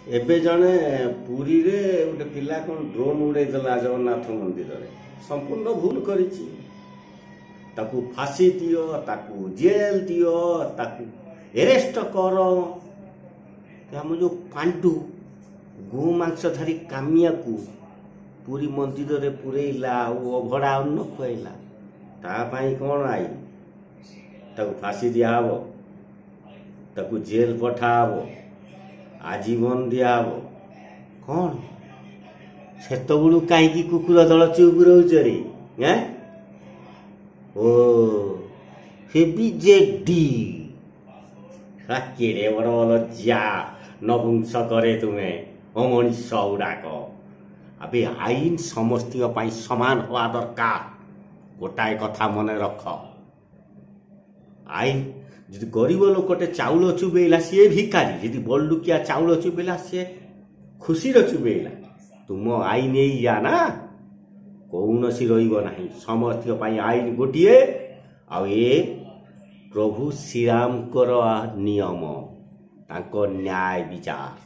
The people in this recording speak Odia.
ଏବେ ଜଣେ ପୁରୀରେ ଗୋଟେ ପିଲା କ'ଣ ଡ୍ରୋନ୍ ଉଡ଼େଇ ଦେଲା ଜଗନ୍ନାଥ ମନ୍ଦିରରେ, ସମ୍ପୂର୍ଣ୍ଣ ଭୁଲ କରିଛି। ତାକୁ ଫାଶୀ ଦିଅ, ତାକୁ ଜେଲ୍ ଦିଅ, ତାକୁ ଏରେଷ୍ଟ କର। ଆମ ଯେଉଁ ପାଣ୍ଡୁ ଗୋ ମାଂସ ଧରି କାମିଆକୁ ପୁରୀ ମନ୍ଦିରରେ ପୁରେଇଲା ଆଉ ଅଭଡ଼ା ଅନ୍ନ ଖୁଆଇଲା, ତା ପାଇଁ କ'ଣ ଆଇନ? ତାକୁ ଫାଶୀ ଦିଆହବ, ତାକୁ ଜେଲ୍ ପଠାହବ, ଆଜୀବନ ଦିଆହବ। କ'ଣ ସେତେବେଳୁ କାହିଁକି କୁକୁର ଦଳ ଚୁପ୍ ରହୁଛ ରେ? ଏଁ ଓ ସେ ବିଜେଡି କେଡ଼େ ବଡ଼ ଲଜ୍ଜା, ନପୁଂସକରେ ତୁମେ ଅମଣିଷ ଗୁଡ଼ାକ। ଆବେ, ଆଇନ ସମସ୍ତଙ୍କ ପାଇଁ ସମାନ ହେବା ଦରକାର। ଗୋଟାଏ କଥା ମନେ ରଖ, ଆଇନ ଯଦି ଗରିବ ଲୋକଟେ ଚାଉଳ ଚୁବେଇଲା ସିଏ ଭିକାରୀ, ଯଦି ବଡ଼ଲୋକିଆ ଚାଉଳ ଚୁବେଇଲା ସିଏ ଖୁସିର ଚୁବେଇଲା। ତୁମ ଆଇନ ଏଇଆ ନା କୌଣସି ରହିବ ନାହିଁ? ସମସ୍ତଙ୍କ ପାଇଁ ଆଇନ ଗୋଟିଏ, ଆଉ ଏ ପ୍ରଭୁ ଶ୍ରୀରାମଙ୍କର ନିୟମ, ତାଙ୍କ ନ୍ୟାୟ ବିଚାର।